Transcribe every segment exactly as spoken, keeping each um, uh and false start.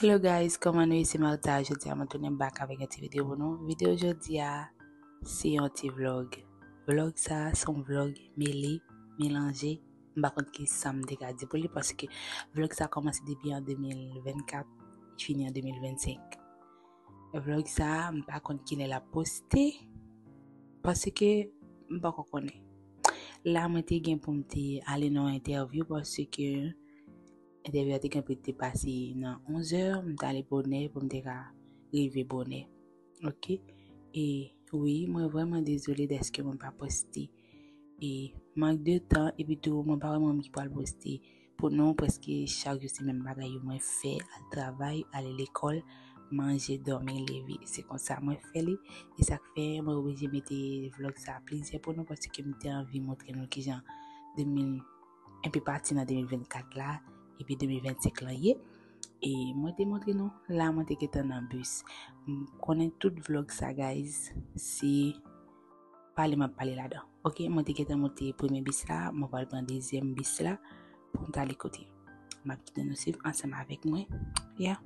Hello guys, kòman nou ye? Se Martha. Jodi a mwen tounen back avèk yon ti videyo pou nou. Videyo jodi a se yon ti vlog. Vlog sa a se yon vlog mele, melanje. M pa konn ki sa m te ka di pou li paske vlog sa a kòmanse depi an de mil vennkat, li fini an de mil vennsenk. Vlog sa a, m pa konn kilè l ap poste paske m poko konnen. La mwen te gen pou m te ale nan yon entèvyou paske entèvyou a te gen pou te pase nan onzè, m t ale bonè pou m te ka rive bonè. Ok? E wi, mwen vrèman dezole dèske mwen pa poste. E mank de tan, epi tou mwen pa wè mwen ki pral poste pou nou, prèske chak jou se menm bagay yo mwen fè, al travay, ale lekòl, manje, dòmi, leve. Se konsa mwen fè li. E sa k fè mwen oblije mete vlog sa plizyè pou nou, paske m te anvi montre nou kijan de mil, enpe pati nan de mil vennkat la, epi de mil vennsenk lan ye. E mwen te montre nou, la mwen te gentan nan bis. M konnen tout vlog sa, guys, se pale m ap pale ladan. Ok, mwen te gentan monte premye bis la, mwen pral pran dezyèm bis la pou m t ale kote. M ap kite nou swiv ansanm avèk mwen. Yeah.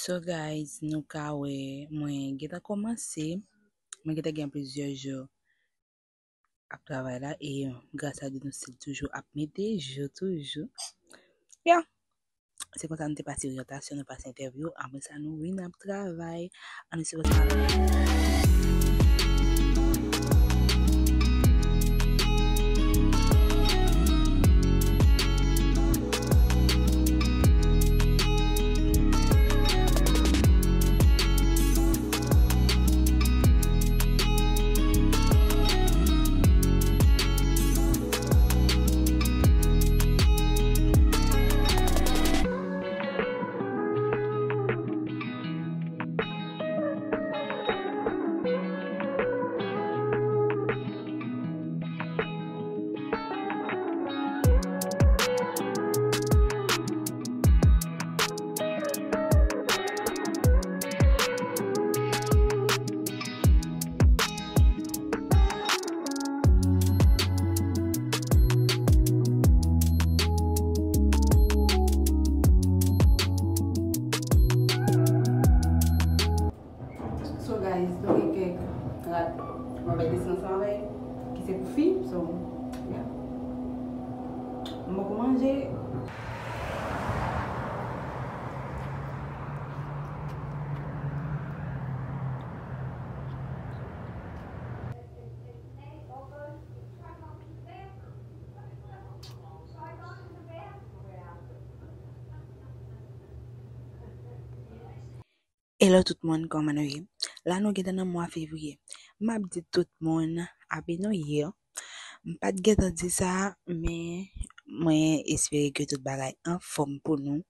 So guys, nou ka wè mwen gentan kòmanse, mwen gentan gen plizyè jou ap travay la, e gras a Dye nou still toujou ap mete jou toujou. Yeah. Se konsa nou te pase oryantasyon, nou pase entèvyou, apre sa nou vin ap travay. Ann sipòte travay. So guys, nou gen kèk rad mwen bay desann ansanm avè ki se pou fi. So, yeah. M poko manje. Hello tout moun, kòman nou ye? La nou gentan nan mwa fevriye. M ap di tout moun Happy New Year. M pa t gentan di sa, men mwen espere ke tout bagay anfòm pou nou.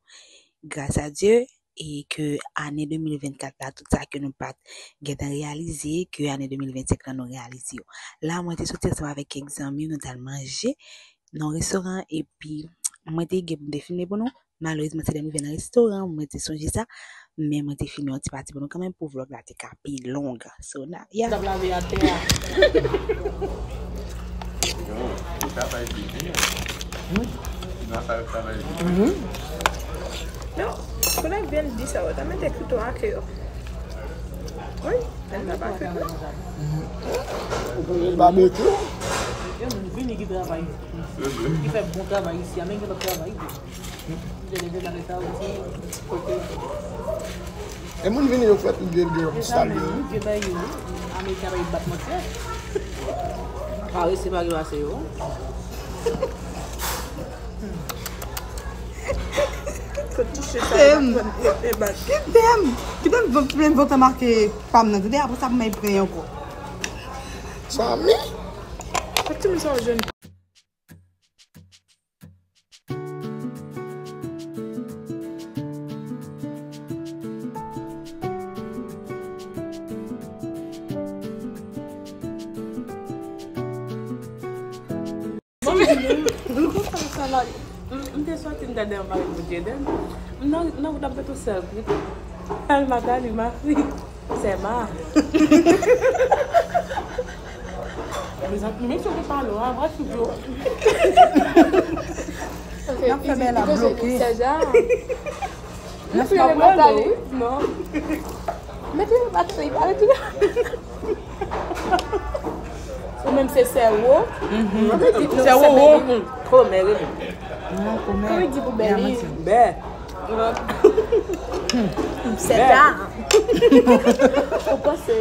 Gras a Dye, e ke ane de mil vennkat la, tout sa ke nou pa t gentan reyalize, ke ane de mil vennsenk la nou reyalize yo. La, mwen te soti ansanm avèk kèk zanmi, nou t al manje nan yon restoran, epi mwen te gen pou m te filme pou nou. Malerezman, se lè m rive nan restoran, mwen te sonje sa, men mwen te filme yon ti pati pou nou kanmenm, pou vlog la te ka pi long. So, na, yeah. T ap lave atè a. Yo, ou travay byen, wi. Hmm? Ou nan sa yo travay byen. Mhm. Non, koulè byen di sa, ou ta mete kouto a ke yo. Wi, men ta pa ke yo. Mhm. Ou konn babekyou? Gen moun vini ki travay, ki fè bon travay isi a, men gen lòt travay tou. M te leve nan leta oti, kote. E moun vini yo fèt gen gen yon sal yo. Vye bay yo, Ameriken ap bat manti. Parese pa gen pase yo. Kite m. Kite m. Kite m plen vant an make pa m nan, tande, apre sa pou mwen pran ankò. Zanmi. Fòk ti moun sa yo jwenn. M te soti, m t anba Jaden. M nan, nan wout ap mete yon sèl krik. Alma Dani Mari. Sèma. Mezanmi, men si w te pale, w a vwa sou yo. N ap fè bèl ap bloke. N ap fè bèl ap bloke. Non. Mete batri, pale tou. Ou menm se sè wo. Mhm. Sè wo wo. Komè, wi. Non, komè. Kòman di pou Bèli? Bè. Sè ta. Ou panse.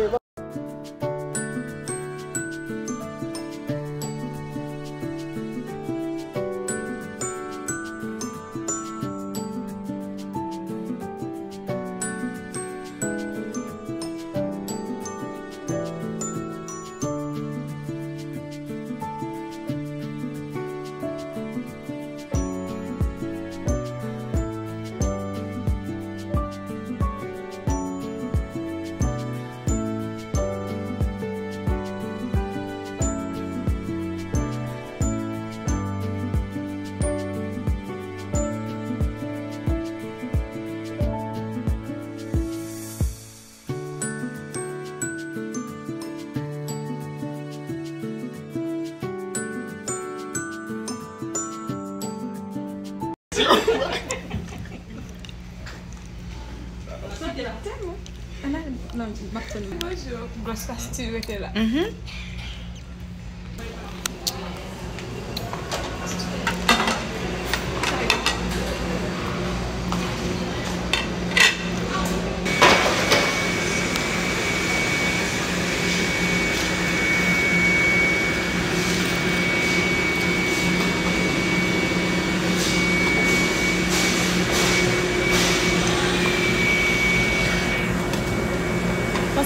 Bonjou. Gwòs pastèk rete la. Mhm.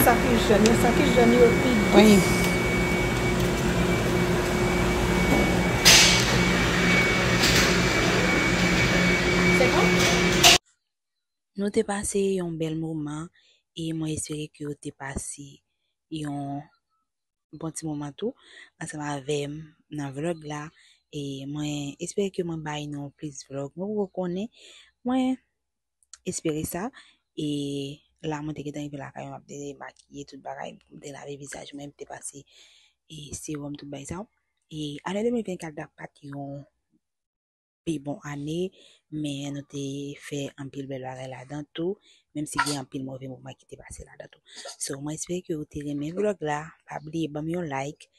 Sa ki jèn yo, sa ki jèn yo pi dous. Wi. Nou te pase yon bèl moman e mwen espere ke w te pase yon bon ti moman tou ansanm avè m nan vlòg la. E mwen espere ke mwen bay nou plis vlòg. Mwen poko konnen, mwen espere sa. E la, mwen te gentan rive lakay mwen, m ap te makiye tout bagay, m te lave vizaj mwen, m te pase e sewòm, tout bagay sa. E ane de mil vennkat la pa t yon pi bon ane, men nou te fè anpil bèl bagay ladan tou, menm si gen anpil move moman ki te pase ladan tou. So, mwen espere ke ou te renmen vlòg la. Pa bliye ban m yon like,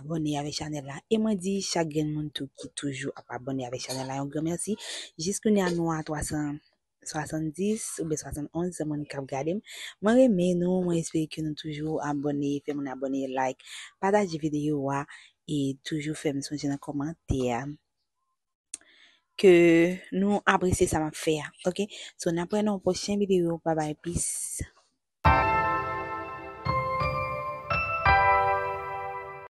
abòne avèk chanèl la. E mwen di chak grenn moun tou ki toujou ap abòne avèk chanèl la yon gran mèsi. Jiskounya nou a twa san swasanndis oubyen swasannonz moun k ap gade m. Mwen renmen nou, mwen espere ke nou toujou abòne, fè moun abòne, like, pataje videyo a, e toujou fè m sonje nan kòmantè a ke nou apresye sa m ap fè a, oke? So, n ap wè nan yon pwochen videyo. Babay, peace.